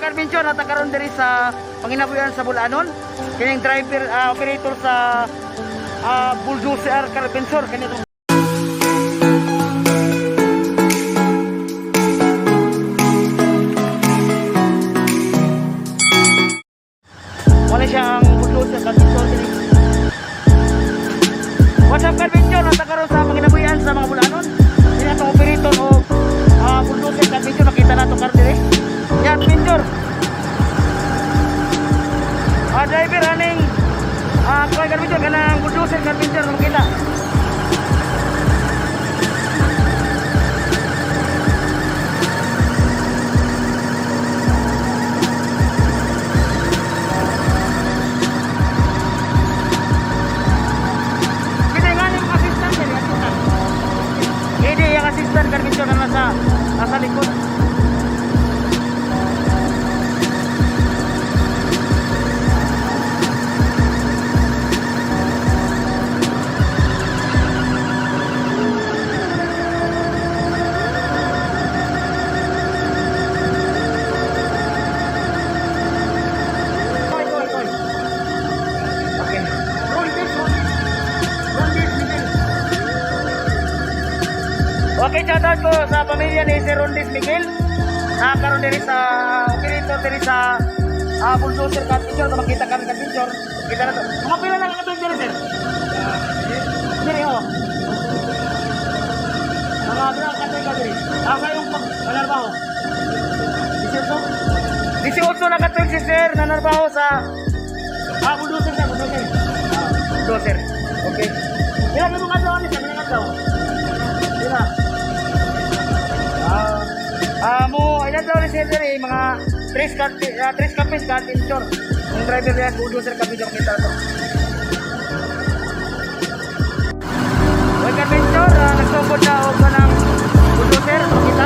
Carventure, nata karon diri sa panginabuyan sa Bulanon. Kining driver, operator sa bulldozer Carventure kani itong. Wala siya ang bulldozer Carventure kini. What's up, Carventure? Nata karon sa panginabuyan sa mga Bulanon. Kini atong operator o bulldozer Carventure, makita nato karon diri. Ya, Adventure. Driver aning kuan, Carventure, kanang bulldozer Carventure makita. Kita nga yung assistant diri, assistant. Hindi yung assistant Carventure na nasa likod. Oy, oy, oy. Okay. Roll this, roll this. Roll this, Miguel. Okay, shoutout ko sa pamilya ni Sir Rondis Miguel. Nakaroon diri sa operator diri sa bulldozer Carpenter. Kung makita kami Carpenter, kita na to. Mga pila lang ang diri, sir? Diri, oh. Mga pila ang katay ka diri? Sa yung pag manarbaho. 18? 18 na katuig si sir nanarbaho sa bulldozer na, bulldozer. Bulldozer. Okay. Pila ka mong adlaw ni sir? Pila ka adlaw? Pila? Mo ilan daw ni sir diri, mga tres kapis Carpenter. Ang driver niya bulldozer kami kita to. Oy, Carpenter, nagsugod na og kanang bulldozer makita.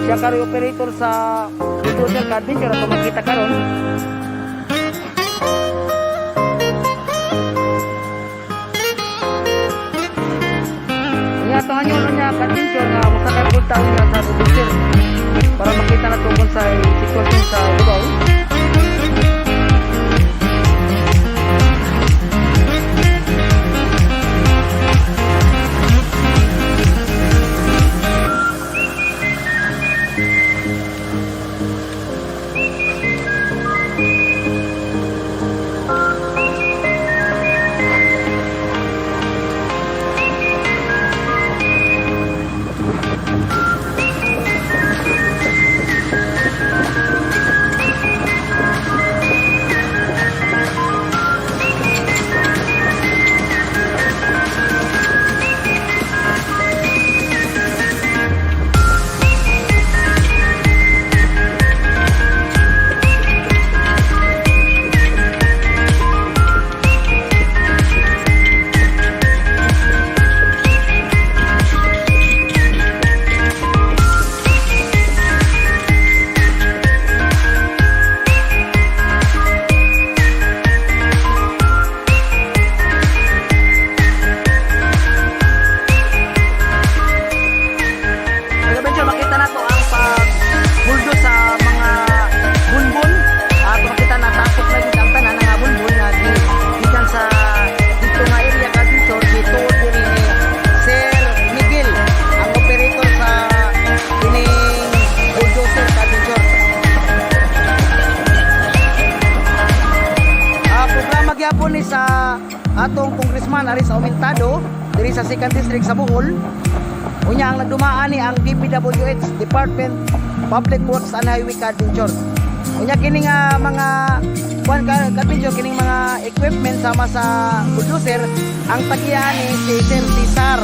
Siya karon operator sa bulldozer ka-adventure ato makita karon. Unya atong anyo niya, ka-adventure, nga mosakay pud taon niya sa bulldozer para makita na tungkol sa sitwasyon sa lugaw. Adventure, makita na to ang pag-bulldoze sa mga bunbun. At makita na tapok na yun ang tanan nga bunbun nga gikan sa dito nga area, ka-adventure, gituod diri ni Sir Miguel, ang operator sa kining bulldozer, ka-adventure. Programa gyapon ni sa atong congressman ari sa Aumentado diri sa 2nd District sa Bohol. Unya ang nagdumaan ni ang DPWH, Department Public Works and Highway, ka-adventure. Unya kini nga mga kuan ka, ka-adventure, kining mga equipment sama sa bulldozer, ang tagiya ni si Sir Cesar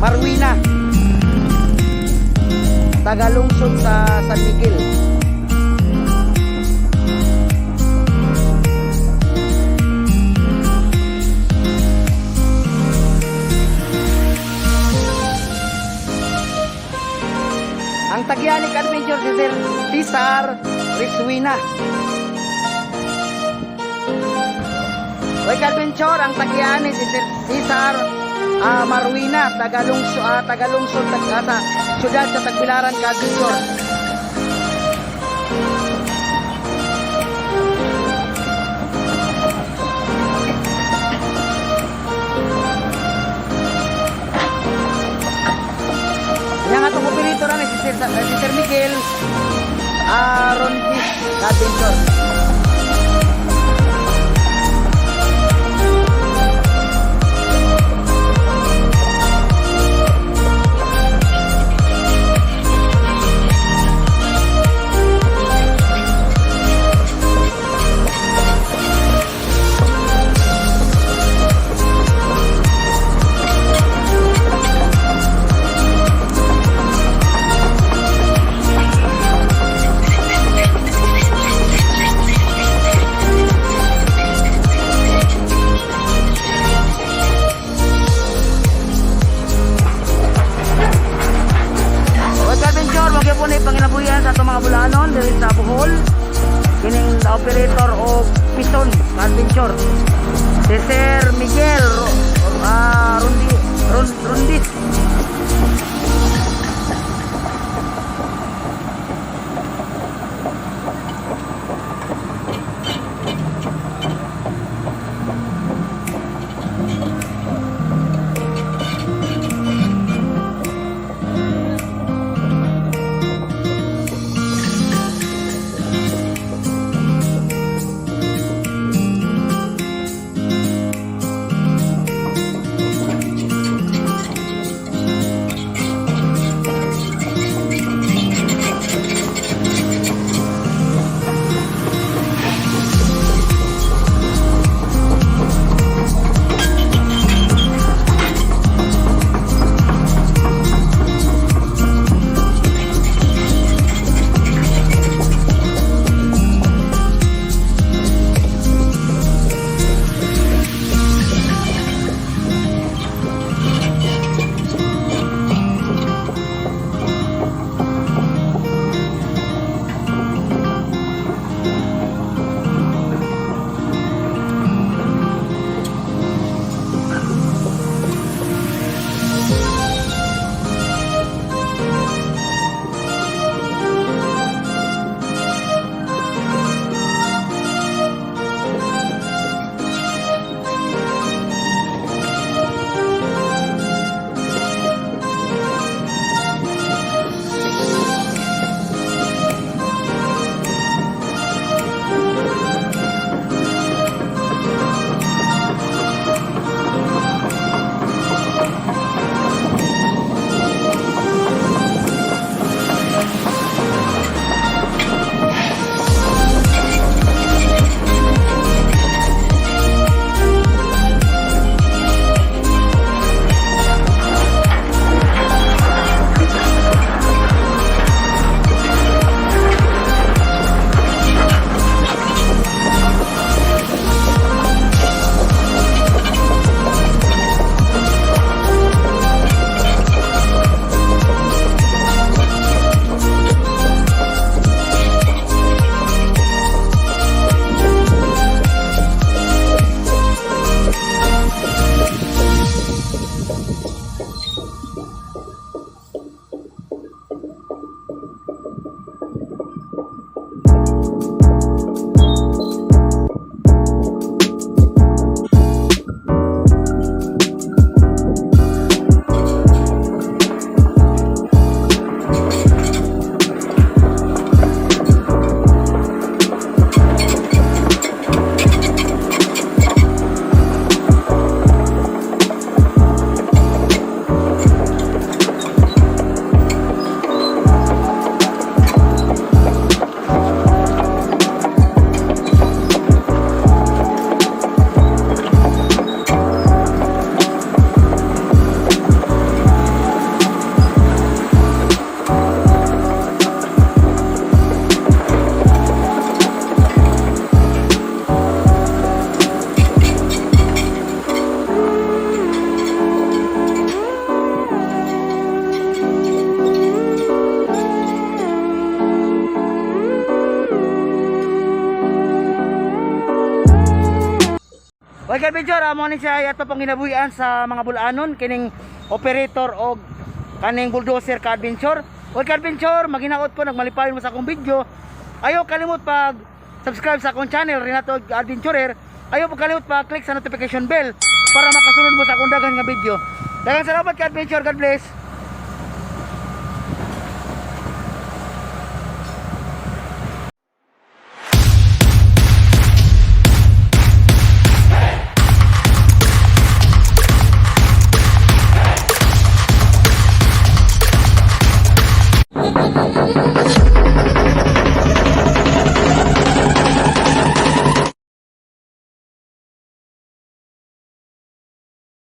Marwina, tagalungsod sa San Miguel. Ang tagiya ni, ka-adventure, si Sir Cesar Rizwina. Oy, ka-adventure, ang tagiya ni si Sir Cesar Marwina, tagalungsod sa siyudad sa Tagbilaran, ka-adventure. Yang atong operator ani si Sir Miguel Rondis, ka-adventure. Oy, ka-adventure, mo gyud ni panginabuhian sa atong mga bulanon diri sa Bohol. Kining operator o pison, ka-adventure. Si Sir Miguel Rundis. Okay, adventure, amo ni siya ay ato pong ginabuhian sa mga bulanon kining operator og kaning bulldozer ka, adventure. Okay, adventure, maginaot ko nagmalipayon mo sa akong video. Ayaw kalimot pag subscribe sa akong channel, Renato Adventurer. Ayaw po kalimot pag click sa notification bell para makasunod mo sa akong daghan nga video. Daghang salamat ka, adventure. God bless.